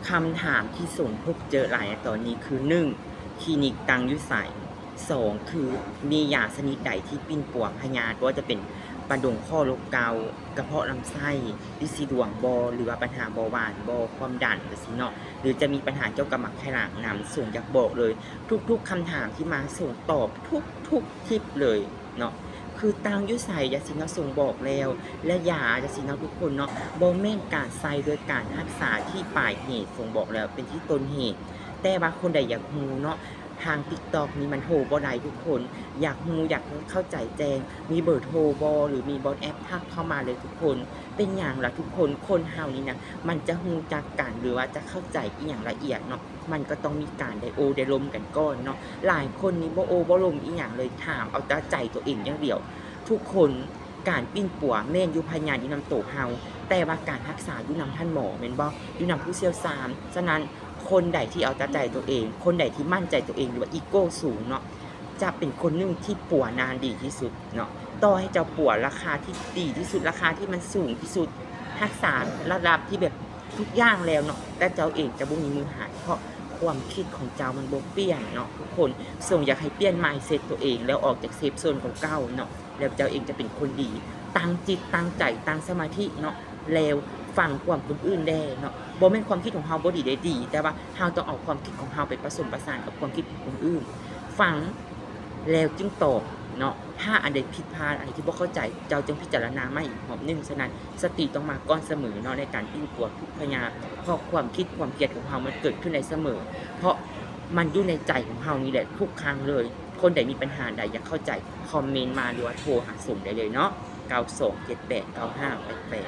ຄຳຖາມທີ່ຊົງພົບເຈີຫຼາຍໃນຕອນນີ້ຄື ໜຶ່ງ ຄລີນິກຕັ້ງຢູ່ໃສ? ສອງ ຄືມີຢາຊະນິດໃດທີ່ປິ່ນປົວພະຍາດ ບໍ່ວ່າຈະເປັນປະດົງຂໍ້ໂລກເກົ້າ, ກະເພາະລຳໄສ້, ລິດສີດວງບໍ່ ຫຼືວ່າບັນຫາເບົາຫວານບໍ່, ຄວາມດັນຈັ່ງຊີ້ເນາະ ຫຼືຈະມີບັນຫາກ່ຽວກັບໝາກໄຂ່ຫຼັງນຳ. ຊົງຢາກບອກເລີຍ ທຸກໆຄຳຖາມທີ່ມາ ຊົງຕອບທຸກໆຄລິບເລີຍເນາະ ຄືຕັ້ງຢູ່ໃສຈັ່ງຊີ້ເນາະ ຊົງບອກແລ້ວ ແລະ ຢາຈັ່ງຊີ້ເນາະທຸກຄົນເນາະ ບໍ່ແມ່ນການໃສ່ໂດຍການຮັກສາທີ່ປາຍເຫດ ຊົງບອກແລ້ວເປັນທີ່ຕົ້ນເຫດ. ແຕ່ວ່າຄົນໃດຢາກຮູ້ເນາະ ທາງຕິກຕັອກນີ້ມັນໂທບໍ່ໄດ້ທຸກຄົນ ຢາກຮູ້ ຢາກເຂົ້າໃຈແຈ້ງ ມີເບີໂທບໍ່ ຫຼືມີບ່ອນແອັບທັກເຂົ້າມາເລີຍທຸກຄົນ. ເປັນຫຍັງລະທຸກຄົນ ຄົນເຮົານີ້ນະ ມັນຈະຮູ້ຈັກກັນ ຫຼືວ່າຈະເຂົ້າໃຈອີ່ຫຍັງລະອຽດເນາະ ມັນກໍຕ້ອງມີການໄດ້ໂອ້ໄດ້ລົມກັນກ່ອນເນາະ. ຫຼາຍຄົນນີ້ບໍ່ໂອ້ບໍ່ລົມອີ່ຫຍັງເລີຍ ຖາມເອົາແຕ່ໃຈຕົວເອງຢ່າງດຽວ. ທຸກຄົນ ການປິ່ນປົວແມ່ນຢູ່ພະຍາດຢູ່ນຳໂຕເຮົາ ແຕ່ວ່າການຮັກສາຢູ່ນຳທ່ານໝໍແມ່ນບໍ່ ຢູ່ນຳຜູ້ຊ່ຽວຊານ. ສະນັ້ນ ຄົນໃດທີ່ເອົາແຕ່ໃຈຕົວເອງ ຄົນໃດທີ່ໝັ້ນໃຈຕົວເອງ ຫຼືວ່າອີໂກ້ສູງເນາະ ຈະເປັນຄົນໜຶ່ງທີ່ປົວນານດີທີ່ສຸດເນາະ. ຕໍ່ໃຫ້ເຈົ້າປົວລາຄາທີ່ດີທີ່ສຸດ ລາຄາທີ່ມັນສູງທີ່ສຸດ ຮັກສາລະດັບທີ່ແບບທຸກຢ່າງແລ້ວເນາະ ແຕ່ເຈົ້າເອງຈະບໍ່ມີມື້ຫາຍ ເພາະຄວາມຄິດຂອງເຈົ້າມັນບໍ່ປ່ຽນເນາະທຸກຄົນ. ຊົງຢາກໃຫ້ປ່ຽນມາຍເຊັດຕົວເອງ ແລ້ວອອກຈາກເຊຟໂຊນເກົ່າໆເນາະ ແລ້ວເຈົ້າເອງຈະເປັນຄົນດີ. ຕັ້ງຈິດຕັ້ງໃຈ ຕັ້ງສະມາທິເນາະ ແລ້ວຟັງຄວາມຄົນອື່ນແດ່ເນາະ. ບໍ່ແມ່ນຄວາມຄິດຂອງເຮົາບໍ່ດີເດ້ ດີ ແຕ່ວ່າເຮົາຕ້ອງເອົາຄວາມຄິດຂອງເຮົາໄປປະສົມປະສານກັບຄວາມຄິດຂອງຄົນອື່ນ ຟັງແລ້ວຈຶ່ງຕອບເນາະ. ຖ້າອັນໃດຜິດພາດ ອັນໃດທີ່ບໍ່ເຂົ້າໃຈ ເຈົ້າຈຶ່ງພິຈາລະນາໃໝ່ອີກຮອບໜຶ່ງ. ສະນັ້ນ ສະຕິຕ້ອງມາກ່ອນສະເໝີເນາະ ໃນການປິ່ນປົວທຸກພະຍາດ ເພາະຄວາມຄິດຄວາມຄຽດຂອງເຮົາມັນເກີດຂຶ້ນໄດ້ສະເໝີ ເພາະມັນຢູ່ໃນໃຈຂອງເຮົານີ້ແຫຼະທຸກຄັ້ງເລີຍ. ຄົນໃດມີບັນຫາໃດຢາກເຂົ້າໃຈ ຄອມເມັນມາ ຫຼືວ່າໂທຫາຊົງໄດ້ເລີຍເນາະ ເກົ້າສອງເຈັດແປດເກົ້າຫ້າແປດແປດ.